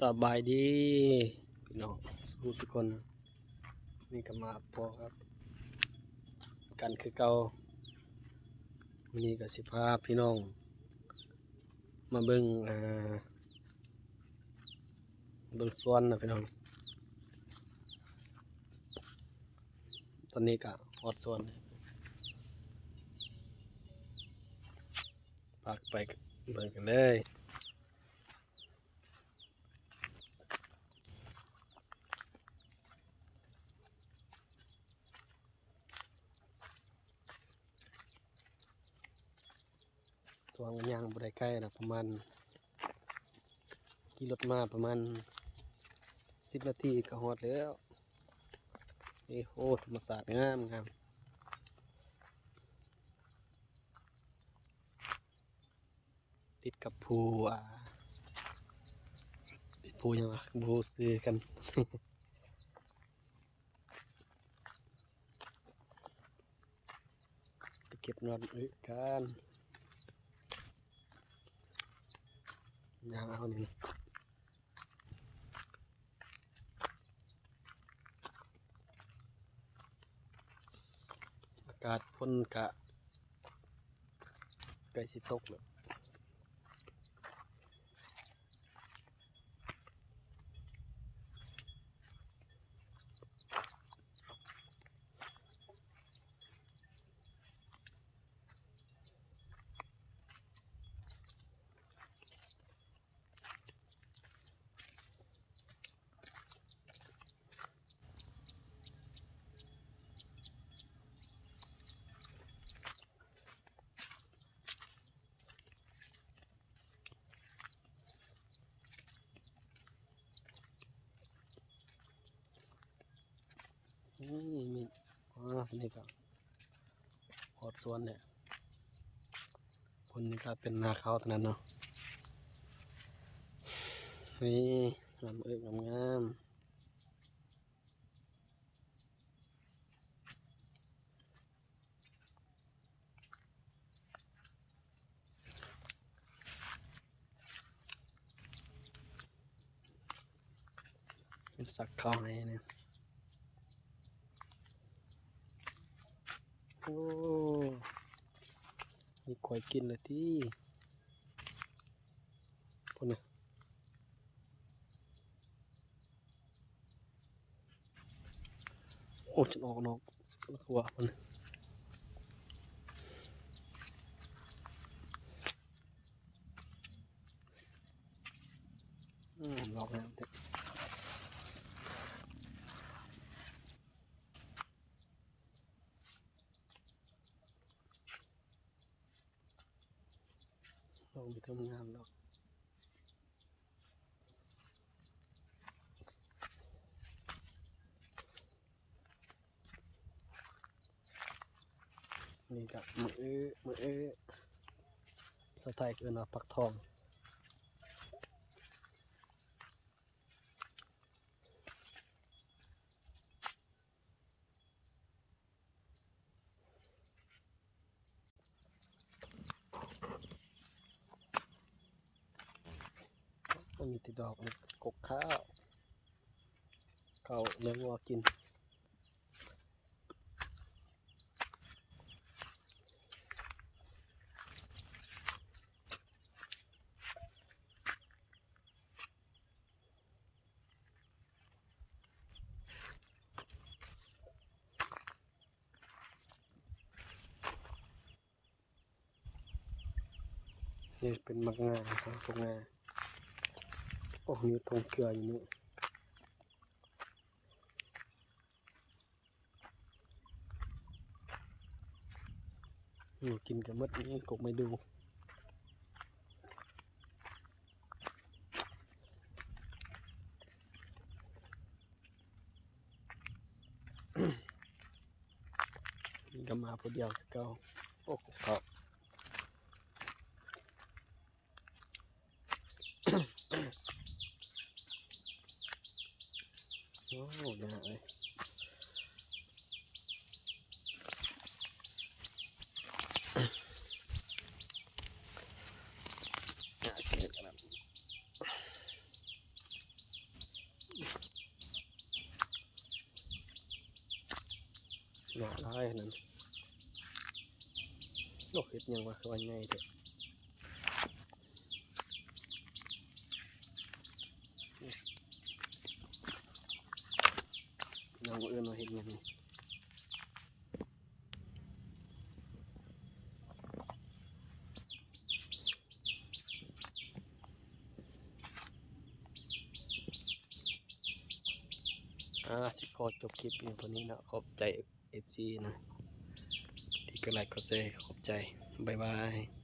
ສະບາຍດີພີ່ນ້ອງສູ່ທຸກຄົນ, ນີ້ກໍມາພໍ້ກັນຄືເກົ່າ. ມື້ນີ້ກໍຊິພາພີ່ນ້ອງມາເບິ່ງ ອ່າ ເບິ່ງສວນນະພີ່ນ້ອງ. ຕອນນີ້ກໍຮອດສວນ, ພາໄປເບິ່ງກັນເລີຍ. ສວນກໍຍ່າງບໍ່ໄດ້ໄກດອກ, ປະມານ ຂີ່ລົດມາປະມານສິບນາທີກໍຮອດແລ້ວ. ເອ ໂອ້ ທຳມະຊາດງາມໆ. ຕິດກັບພູ ອ່າ ພູຫຍັງວະ ບໍ່ຮູ້ຊື່ກັນ. ໄປເກັບຍອດອຶກັນ, ຍ່າງເອົານີ້. ອາກາດຝົນກະໃກ້ຊິຕົກແລ້ວ. ນີ້ມີ ອ່າ ນີ້ກໍຮອດສວນແລ້ວ. ຄົນນີ້ກໍເປັນນາເຂົ້າເທົ່ານັ້ນເນາະ. ນີ້ ງາມເອີຍງາມໆ. ສັກເຂົ້າໃຫ້ແດ່. ໂອ້ ມີຂ້ອຍກິນແລ້ວຕິ. ພຸ້ນນະ. ໂອ້ ຈົນອອກນອກຂົວພຸ້ນ. ອືມ ດອກງາມແທ້. ດອກບໍ່ທັນງາມດອກ. ນີ້ກະມະອື້ ມະອື້ ພາສາໄທເອີ້ນວ່າຜັກທອງ. ມີແຕ່ດອກ ກົກຂ້າວ ເຂົ້າໃຫ້ງົວກິນ. ນີ້ເປັນໝາກງາ ໝາກງາ. ໂອ້ ມີທົ່ງເກືອຢູ່ນີ້. ໝູກິນກໍໝົດນີ້ ກົກໄມ້ດູ່. ນີ້ກໍມາຜູ້ດຽວຄືເກົ່າ. ໂອ້ ກົກເຂົ້າ. ໂອ້ ຍາກເລີຍ. ຍາກເກີນຂະໜາດ. ເນາະ ຫຼາຍຂະໜາດນັ້ນ. ໂອ້ ເຫັດຫຍັງວະ ຄືວ່າໃຫຍ່ແທ້? ນ້ອງເອີ້ນວ່າເຫັດຫຍັງນີ້? ອ່າ ຊິຂໍຈົບຄລິບພຽງເທົ່ານີ້ເນາະ. ຂອບໃຈເອັຟຊີນະ ທີ່ກົດໄລກົດແຊ. ຂອບໃຈ. ບາຍບາຍ.